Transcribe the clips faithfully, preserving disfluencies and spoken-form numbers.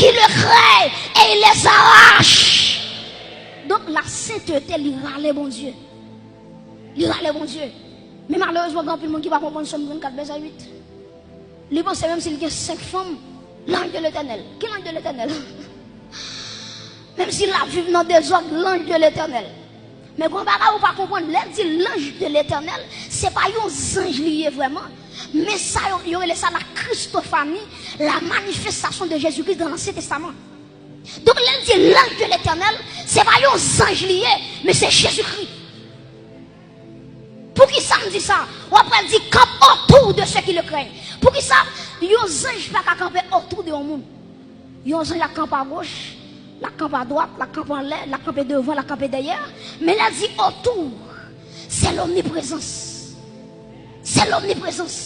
qui le créent et il les arrache. Donk, la sainteté, li rale Bondye. Li rale Bondye. Men malerezman, gen anpil moun ki pa konprann Sòm trannkat, vèsè uit. Li panse menm si l gen senk fanm, l'ange de l'Éternel. Ki l'ange de l'Éternel? Menm si l ap viv nan dezòd, l'ange de l'Éternel. Men gon bagay ou pa konprann, lè l di l'ange de l'Éternel, se pa yon zanj li ye vrèman. Men sa yo, yo rele sa la Christophanie, la manifestation de Jésus-Christ dans l'Ancien Testament. Donk, lè l di l'ange de l'Éternel, se pa yon zanj li ye, men se Jezikri. Poukisa m di sa? W ap wè l di, campe autour de ceux qui le craignent. Poukisa yon zanj pa ka kanpe otou de yon moun? Yon zanj la kanpe agoch, la kanpe adwat, la kanpe anlè, la kanpe devan, la kanpe dèyè. Men lè l di otou, se lomniprezans. Se lomniprezans.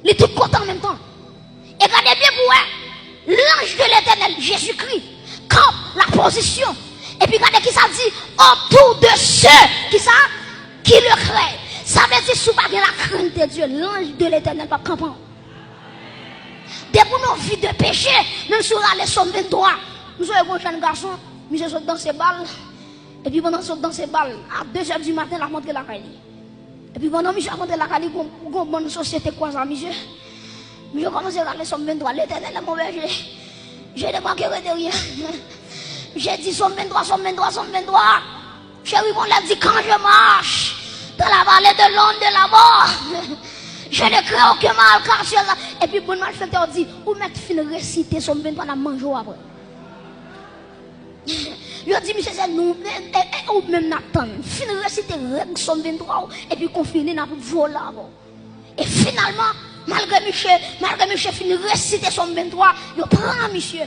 Li tout kote an menm tan. E gade byen pou wè, l'ange de l'Éternel, Jezikri, kanpe la pozisyon. Epi gade ki sa l di, autour de ceux, ki sa? Qui le craignent. Sa vle di, si w pa gen la crainte de Dieu, l'ange de l'Éternel p ap kanpe w. Depi w nan vi de peche, menm si w rale Sòm venntwa, m sonje yon jèn gason, misye sot danse bal, epi pandan l sot danse bal, a de zè di maten, l ap rantre lakay li. Epi pandan misye ap rantre lakay li, gon, gon bann sosyete kwaze a misye. Misye kòmanse rale Sòm venntwa, L'Éternel est mon berger. Je ne manquerai de rien. Misye di Sòm venntwa, Sòm venntwa, Sòm venntwa. Cheri, bon, lè di, quand je marche dans la vallée de l'ombre de la mort, je ne crains aucun mal, car tu es là. Epi bon malfektè yo di, ou mèt fin resite Sòm venntwa, n ap manje w apre. Yo di misye se nou, e, e, e, ou menm n ap tann. Fin resite règ Sòm venntwa w, epi konfini n ap vole avè w. E finalman, malgre misye, malgre misye fin resite Sòm venntwa, yo pran misye.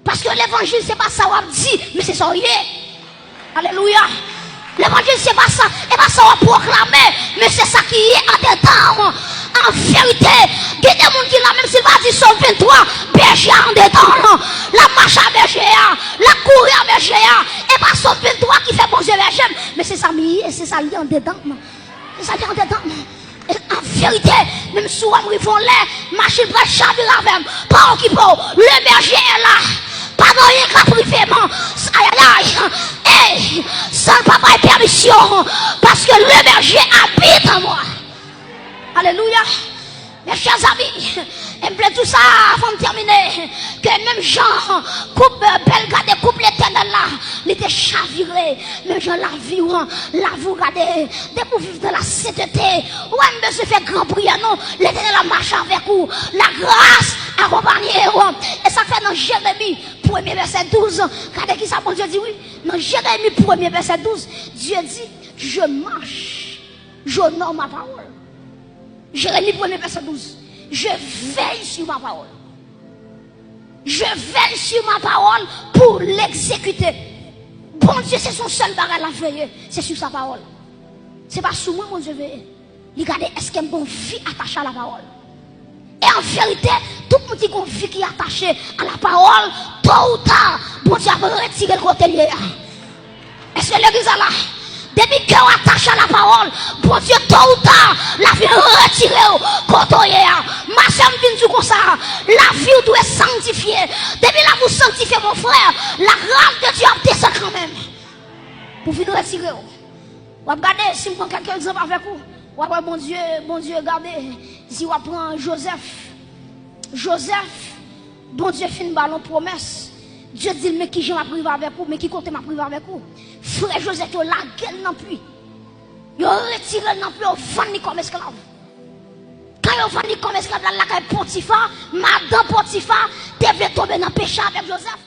Paske levanjil se pa sa w ap di, men se sa w ye. Alelouya. Levanjil se pa sa, e pa sa w ap pwoklame, men se sa ki ye andedan w. An verite, gen de moun ki la, menm si l pa di Sòm venntwa, bèje a andedan l. L ap mache a bèje a, l ap kouri a bèje a. E pa Sòm venntwa ki fè Bondye bèje m, men se sa m ye, se sa l ye andedan m. Se sa ki andedan m. E an verite, menm si w wè m rive yon lè, machin pral chavire avè m. Pa okipe w. Le berger est là. Pa gen anyen k ap rive m. Ayayay. Ey, san l pa bay pèmisyon. Parce que le berger habite en moi. Alelouya. Mes chers amis, e m vle di w sa avan m tèmine, ke menm jan koup, bèl gade koup Letènèl la, li te chavire, menm jan lavi w, lavi w gade, depi w viv dans la sainteté, ou pa menm bezwen fè gran priyè non, Letènèl ap mache avèk ou, la grâce akonpanye w. E sa k fè nan Jeremi premye vèsè douz, gade kisa Bondye di wi, nan Jeremi premye vèsè douz, Dye di, je marche, j'honore ma parole. Jeremi premye vèsè douz. Je veille sur ma parole. Je veille sur ma parole pour l'exécuter. Bondye se son sèl bagay l ap veye, se sou sa pawòl. Se pa sou mwen Bondye veye. Li gade èske m gon vi atache a la pawòl. E an verite, tout moun ki gon vi ki atache a la pawòl, to ou ta, Bondye ap retire l kote l ye a. Èske legliz la la? Depi kè w atache a la pawòl, Bondye, to ou ta, l ap vin retire w kote w ye a. Ma sè, m vin di w konsa, lavi w dwe sanktifye. Depi lavi w sanktifye, mon frè, la grâce de Dieu ap desann kanmenm. Pou vin retire w. W ap gade, si m pran kèk egzanp avèk ou, w ap wè Bondye, Bondye gade, si w ap pran Jozèf. Jozèf, Bondye fin ba l yon pwomès. Dye di l, men kijan m ap rive avèk ou, men ki kote m ap rive avèk ou. Frè Jozèf yo lage l nan pwi. Yo retire l nan pwi, yo vann li kòm esklav. Kan yo vann li kòm esklav, l al lakay Potifa, madan Potifa te vle tonbe nan peche avèk Jozèf.